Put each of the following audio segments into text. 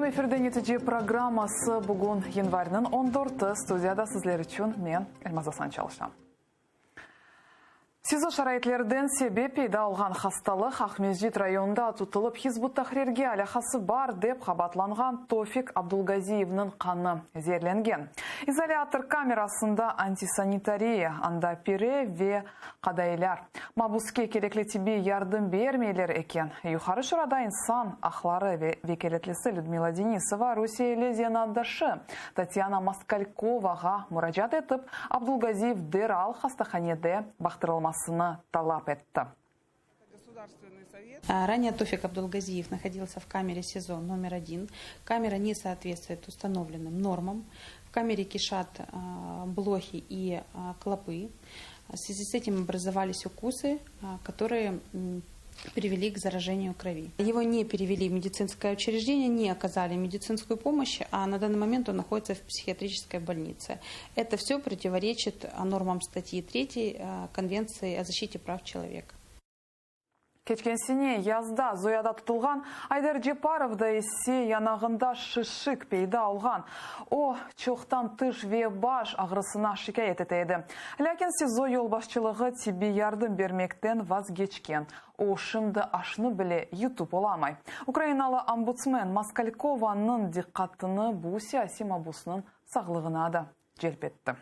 Aleym efirde Netice programması. Bugün yanvarniñ on dörtü, studiyada sizler içün men, Elmaz Asan çalışam. SİZO şaraitlerden sebep peyda olğan hastalıq Aqmescit rayonında tutılıp Hizb ut-Tahrirge alâqası bar dep qabaatlanğan Tofik Abdulgaziyevniñ qanı zeerlengen. İzolâtor kamerasında antisanitariya, anda pire ve qadaylar. Mabuske kerekli tibbiy yardım bermeyler eken. Yuqarı Şurada insan aqları ve vekâletlisi Lüdmila Denisova rusiyeli zenaatdaşı Tatyana Moskalkovağa muracaat etip, Abdulgaziyev deral hastahanede baqtırılmasını talap etti. Ранее Тофик Абдулгазиев находился в камере СИЗО номер один. Камера не соответствует установленным нормам. В камере кишат блохи и клопы. В связи с этим образовались укусы, которые привели к заражению крови. Его не перевели в медицинское учреждение, не оказали медицинскую помощь, а на данный момент он находится в психиатрической больнице. Это все противоречит нормам статьи 3 Конвенции о защите прав человека. Keçken sene yazda Zoyada tutulğan Ayder Ceparovda ise yanağında şişik peyda olğan. O, çoqtan tış ve baş ağrısına şikâyet ete edi. Lâkin SİZO yolbaşçılığı tibbiy yardım bermekten vazgeçken. O, şimdi aşnı bile yutıp olamay. Ukrainalı ombudsmen Moskalkovanıñ diqqatını bu siyasiy mabusnıñ sağlığına da celp etti.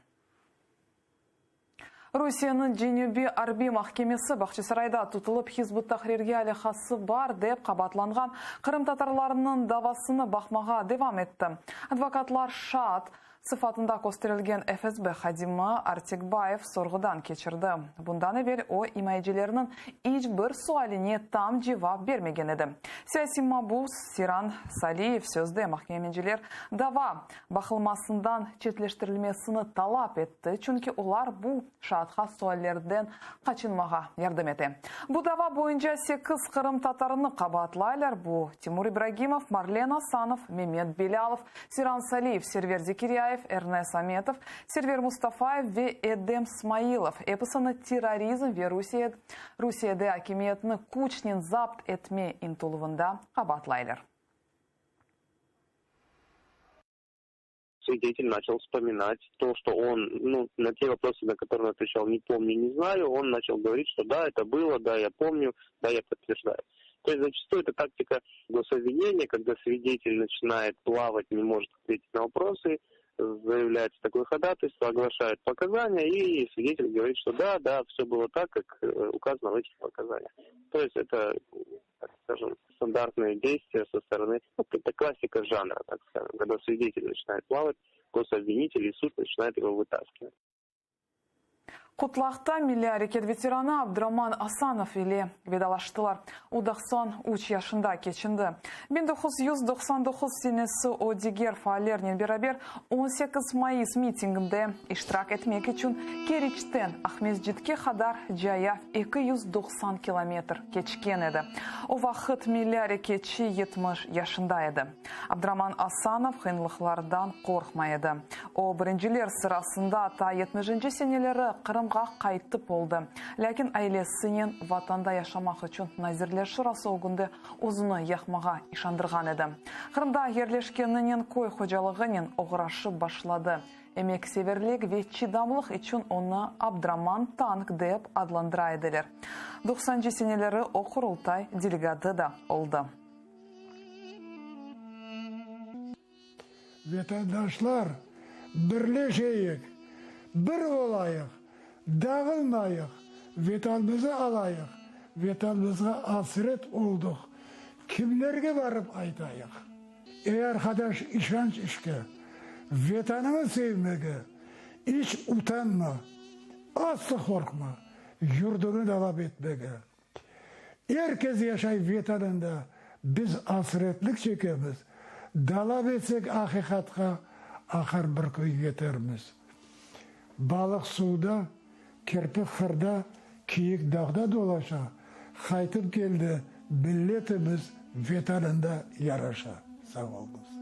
Rusiyeniñ Cenübiy arbiy mahkemesi Bağçasarayda tutılıp Hizb ut-Tahrirge alâqası bar dep qabaatlanğan qırımtatarlarnıñ davasını baqmağa devam etti. Advokatlar şaat sıfatında kösterilgen FSB hadimi Artekbayev sorğudan keçirdi. Bundan evel o, imayecilerniñ iç bir sualine tam cevap bermegen edi. Siyasiy mabus Seyran Saliyev sözde mahkemeciler dava baqılmasından çetleştirilmesini talap etti, çünki olar bu şaatqa suallerden qaçınmağa yardım ete. Bu dava boyunca sekiz qırımtatarını qabaatlaylar, bu, Timur İbragimov, Marlen Asanov, Memet Belâlov, Seyran Saliyev, Server Zekiryayev, Ernes Ametov, Server Mustafayev ve Edem Smailov. Episini terrorizm ve Rusiyede akimiyetni küçnen zapt etme ıntıluvında qabaatlaylar. Свидетель начал вспоминать то, что он, ну, на те вопросы, на которые он отвечал, не помню, не знаю, он начал говорить, что да, это было, да, я помню, да, я подтверждаю. То есть зачастую это тактика гособвинения, когда свидетель начинает плавать, не может ответить на вопросы, заявляется такое ходатайство, оглашает показания, и свидетель говорит, что да, да, все было так, как э, указано в этих показаниях. То есть это, так скажем, стандартные действия со стороны, ну, это классика жанра, так скажем, когда свидетель начинает плавать, гособвинитель и суд начинает его вытаскивать. Qutlaqta milliy areket veteranı Abduraman Asanov ile vedalaştılar. O, 93 yaşında keçindi. 1999 senesi o, diger faallernen beraber 18 mayıs mitinginde iştirak etmek içün Keriçten Aqmescitke qadar cayav 290 kilometr keçken edi. O vaqıt milliy areketçi 70 yaşında edi. Abduraman Asanov qıyınlıqlardan qorqmay edi. O, birinciler sırasında ta yetmişinci seneleri Qırımğa qaytıp oldı. Lâkin ailesinen Vatanda yaşamaq içün Nazirler Şurası ögünde özüni yaqmağa işandırğan edi. Qırımda yerleşkeninen köy hocalığınen oğraşıp başladı. Emekseverlik ve çıdamlıq içün onı Abdraman tank dep adlandıra ediler. Doqsancı seneleri o Qurultay delegatı da oldı. Vetandaşlar, birleşeyik, bir olayıq, dağılmayıq, Vetanımızı alayıq, Vetanımızğa asret olduq, kimlerge barıp aytayıq? Ey arqadaş, işanç işke, Vetanıñı sevmege iç utanma, asla qorqma, yurduñı talap etmege. Er kes yaşay Vetanında, biz asretlik çekemiz, Dalap etsek aqiqatqa, aqır bir kün yetermiz. Balıq suvda, kirpi qırda, kiyik dağda dolaşa, Qaytıp keldi milletimiz Vetanında yaraşa. Sağ oluñız.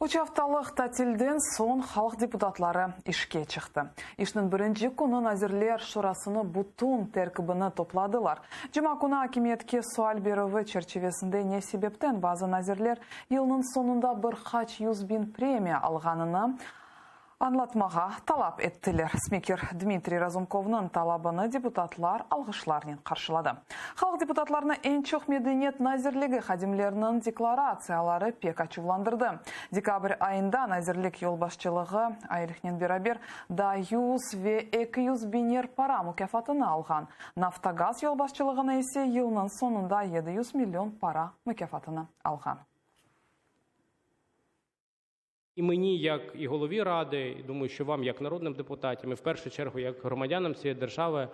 Üç aftalıq tatilden soñ halq deputatları işke çıqtı. İşniñ birinci künü Nazirler Şurasını bütün terkibini topladılar. Cuma künü akimiyetke sual berüvi çerçivesinde ne sebepten bazı nazirler yılnıñ soñunda bir qaç 100.000 premiya alğanını añlatmağa talap ettiler. Spiker Dmitriy Razumkovnıñ talabını deputatlar alğışlarnen qarşıladı. Halq deputatlarını eñ çoq Medeniyet nazirligi hadimleriniñ deklaratsiyaları pek açuvlandırdı. Dekabr ayında nazirlik yolbaşçılığı aylıqnen beraber daa yüz ve 200 biñer para mukâfatını alğan, Naftogaz yolbaşçılığını ise yılnıñ soñunda 700 million para mukâfatını alğan. І мені, як і голові Ради, і думаю, що вам, як народним депутатам, і в першу чергу як громадянам цієї держави,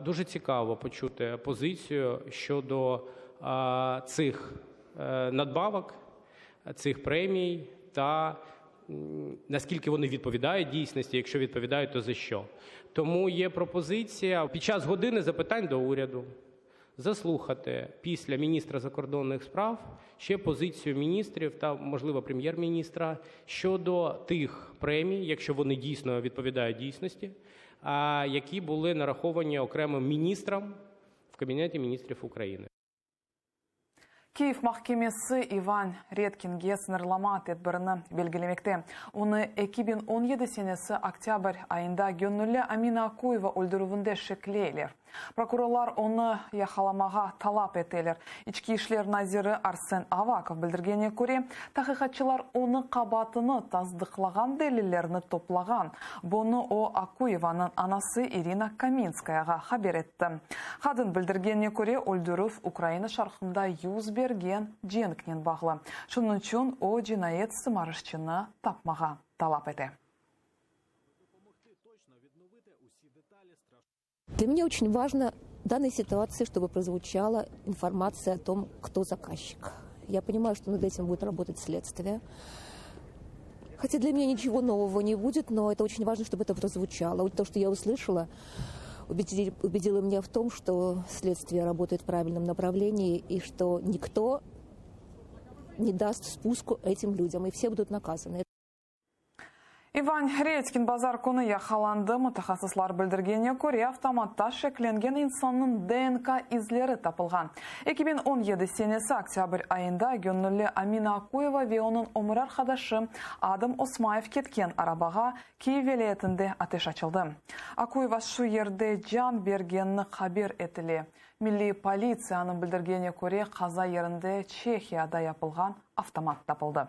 дуже цікаво почути позицію щодо цих надбавок, цих премій та наскільки вони відповідають дійсності, якщо відповідають, то за що. Тому є пропозиція під час години запитань до уряду заслухати після міністра закордонних справ ще позицію міністрів та, можливо, прем'єр-міністра щодо тих премій, якщо вони дійсно відповідають дійсності, які були нараховані окремим міністрам в Кабінеті міністрів України. Kiyev mahkemesi İvan Redkinge sıñırlama tedbirini belgilemekte. Onı 2017 senesi oktâbr ayında göñülli Amina Akuyeva öldürüvinde şekleyler. Prokurorlar onı yaqalamağa talap eteler. İçki işler naziri Arsen Avakov bildirgenine köre, taqiqatçılar onıñ qabaatını tasdıqlağan delillerni toplağan. Bunı o, Akuyevanıñ anası İrina Kaminskayağa haber etti. Qadın bildirgenine köre, öldürüv Ukraina şarqında yüz bergen cenknen bağlı. Şunıñ içün o, cinayet sımarışçını tapmağa talap ete. Для меня очень важно в данной ситуации, чтобы прозвучала информация о том, кто заказчик. Я понимаю, что над этим будет работать следствие. Хотя для меня ничего нового не будет, но это очень важно, чтобы это прозвучало. Вот то, что я услышала, убедили, убедило меня в том, что следствие работает в правильном направлении и что никто не даст спуску этим людям, и все будут наказаны. İvan Redkin bazar künü yaqalandı. Mütehassıslar bildirgenine köre, avtomatta şeklengen insannıñ DNK izleri tapılğan. 2017 senesi oktâbr ayında göñülli Amina Akuyeva ve onıñ ömür arqadaşı Adam Osmayev ketken arabağa Kiyev vilâyetinde ateş açıldı. Akuyeva şu yerde can bergenini haber etile. Milliy politsiyanıñ bildirgenine köre, qaza yerinde Çehiyada yapılğan avtomat tapıldı.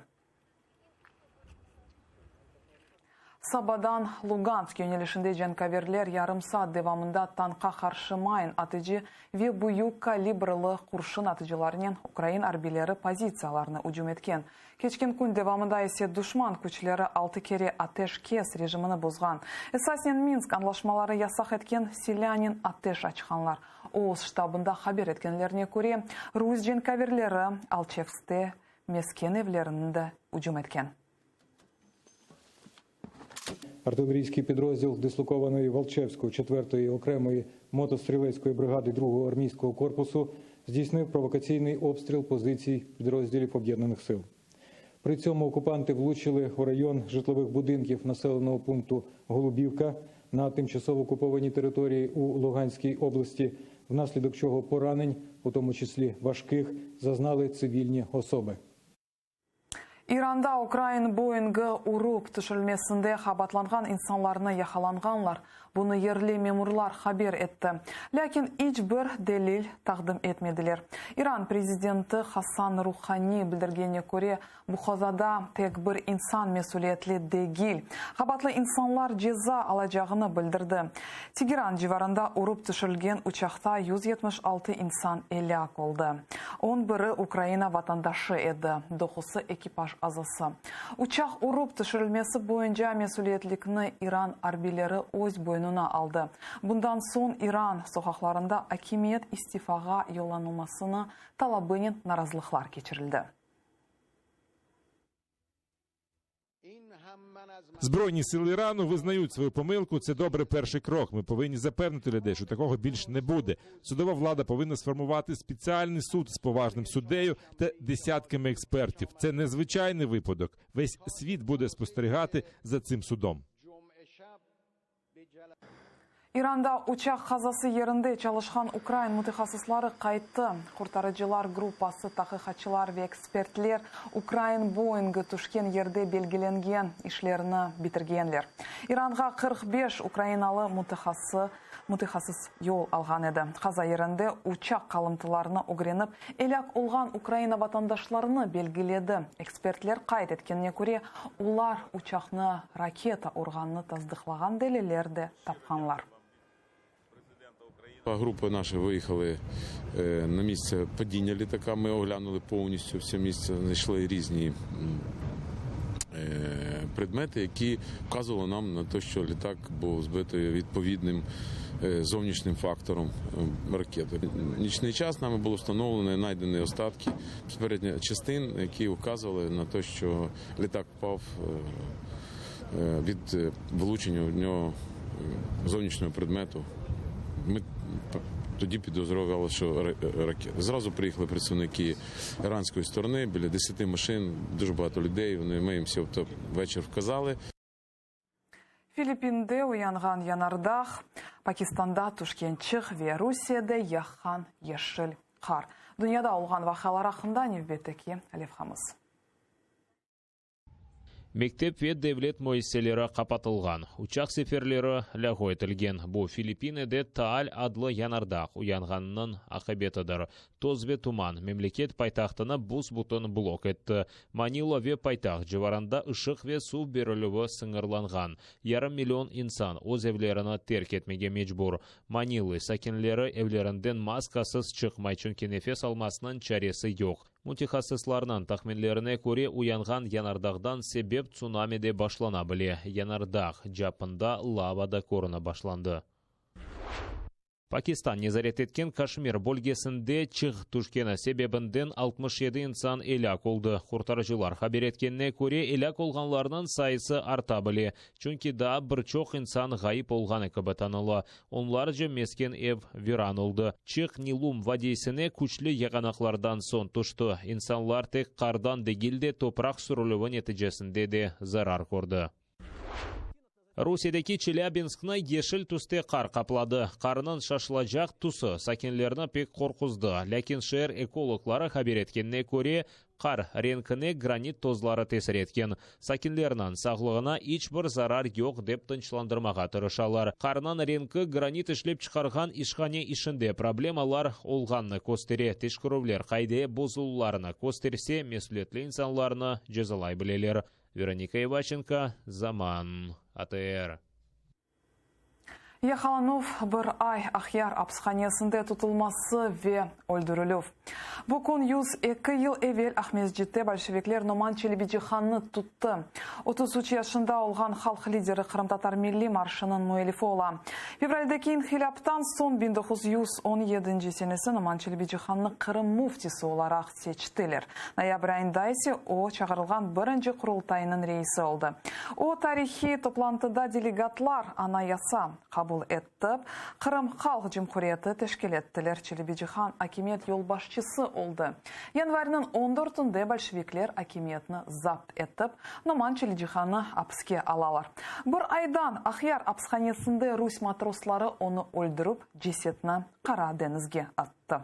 Sabadan Lugansk yönelişinde cenkâverler yarım saat devamında tankqa qarşı mayın atıcı ve büyük kalibrlı qurşun atıcılarnen ukrain arbiyleri pozitsiyalarına ücüm etken. Keçken kün devamında ise duşman küçleri altı kere ateşkes rejimini bozğan. Esasen Minsk añlaşmaları yasaq etken silânen ateş açqanlar. OOS ştabında haber etkenlerine köre, rus cenkâverleri Alçevskte mesken evlerini de ücüm etken. Артилерійський підрозділ дислокованої Волчевської 4-ї окремої мотострілецької бригади 2-го армійського корпусу здійснив провокаційний обстріл позицій підрозділів Об'єднаних сил. При цьому окупанти влучили у район житлових будинків населеного пункту Голубівка на тимчасово окупованій території у Луганській області, внаслідок чого поранень, у тому числі важких, зазнали цивільні особи. İranda ukrain Boeingi urıp tüşürilmesinde qabaatlanğan insanlarnı yaqalanğanlar. Bunı yerli memurlar haber etti. Lâkin iç bir delil taqdim etmediler. İran prezidenti Hasan Ruhani bildirgenine köre, bu qazada tek bir insan mesüliyetli degil. Qabaatlı insanlar ceza alacağını bildirdi. Tegeran civarında urıp tüşürilgen uçaqta 176 insan elâk oldı. On biri Ukraina vatandaşı edi, doqusı ekipaj azası. Uçaq urıp tüşürilmesi boyunca mesüliyetlikni İran arbiyleri öz boynuna aldı. Bundan soñ İran soqaqlarında akimiyet istifağa yollanılmasını talabınen narazılıqlar keçirildi. Збройні сили Ірану визнають свою помилку. Це добрий перший крок. Ми повинні запевнити людей, що такого більш не буде. Судова влада повинна сформувати спеціальний суд з поважним суддею та десятками експертів. Це незвичайний випадок. Весь світ буде спостерігати за цим судом. İranda uçaq qazası yerinde çalışqan ukrain mütehassısları qayttı. Qurtarıcılar gruppası, taqiqatçılar ve ekspertler ukrain Boingi tüşken yerde belgilengen işlerni bitirgenler. İranğa 45 ukrainalı mütehası mütehassıs yol alğan edi. Qaza yerinde uçaq qalımtılarını ögrenip, elâk olğan Ukraina vatandaşlarını belgiledi. Ekspertler qayd etkenine köre, olar uçaqnı raketa urğanını tasdıqlağan deliller de tapqanlar. Групи наші виїхали на місце падіння літака. Ми оглянули повністю все місце, знайшли різні предмети, які вказували нам на те, що літак був збитий відповідним зовнішнім фактором ракети. Нічний час нами було встановлено і знайдені остатки безпосередньо частин, які вказували на те, що літак впав від влучення в нього зовнішнього предмету. Ми тоді підозрювали, що ракета. Зразу приїхали представники іранської сторони, біля 10 машин, дуже багато людей. Вони, ми їм все в вечір вказали. Filippinde uyanğan yanardağ, Pakistanda tüşken çığ ve Rusiyede yaqqan yeşil qar. Dünyada olğan vaqialar aqqında nevbetteki levhamız. Mektep ve devlet müessiseleri qapatılğan, uçaq seferleri lâğu etilgen. Bu, Filippinede Taal adlı yanardağ uyanğanınıñ aqibetidir. Toz ve tuman memleket paytahtını büs-bütün blok etti. Manila ve paytaht civarında ışıq ve suv berilüvi sıñırlanğan. Yarım million insan öz evlerini terk etmege mecbur. Manila sakinleri evlerinden maskasız çıqmay, çünki nefes almasınıñ çaresi yoq. Mütehassıslarnıñ tahminlerine köre, uyanğan yanardağdan sebep tsunami de başlana bile. Yanardağ capında lava da körüne başlandı. Pakistan nezaret etken Kaşmir bölgesinde çığ tüşkeni sebebinden 67 insan elâk oldı. Qurtarıcılar haber etkenine köre, elâk olğanlarnıñ sayısı arta bile, çünki daa bir çoq insan ğayıp olğanı kibi tanıla. Onlarca mesken ev viran oldı. Çığ Nilum vadiysine küçlü yağanaqlardan soñ tüşti. İnsanlar tek qardan degil de, topraq sürülüvi neticesinde de zarar kördi. Rusiyedeki Çelâbinskni yeşil tüste qar qapladı. Qarnıñ şaşılacaq tüsü sakinlerni pek qorquzdı. Lâkin şeer ekologları haber etkenine köre, qar renkine granit tozları tesir etken. Sakinlerniñ sağlığına iç bir zarar yoq dep tınçlandırmağa tırışalar. Qarnıñ renki granit işlep çıqarğan işhane işinde problemalar olğanını köstere. Teşkerüvler qaide bozuluvlarını kösterse, mesülietli insanlarnı cezalay bileler. Veronika İvaçenko, Zaman, ATR. Yaqalanuv, bir ay Aqyar apishanesinde tutulması ve öldürilüv. Bu kün 102 yıl evel Aqmescitte bolşevikler Noman Çelebicihannı tuttı. 33 yaşında olğan halq lideri Qırımtatar milliy marşınıñ müellifi ola. Fevraldeki inhilâptan soñ 1917 senesi Noman Çelebicihannı Qırım müftisi olaraq seçtiler. Noyabr ayında ise o, çağırılğan birinci Qurultaynıñ reisi oldı. O, tarihiy toplantıda delegatlar Anayasa qabul etip, Qırım Halq Cumhuriyeti teşkil ettiler. Çelebicihan akimiyet yolbaşçısı oldı. Yanvarniñ on dörtünde bolşevikler akimiyetni zapt etip, Noman Çelecihanı apiske alalar. Bir aydan Aqyar apishanesinde rus matrosları onı öldürip, cesetini Qara deñizge attı.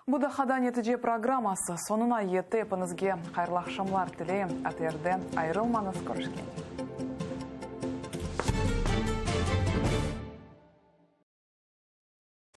Bu daqada netice programması soñuna yetti. Epiñizge hayırlı aqşamlar tileyim. ATRde ayırılmañız, körüşkence.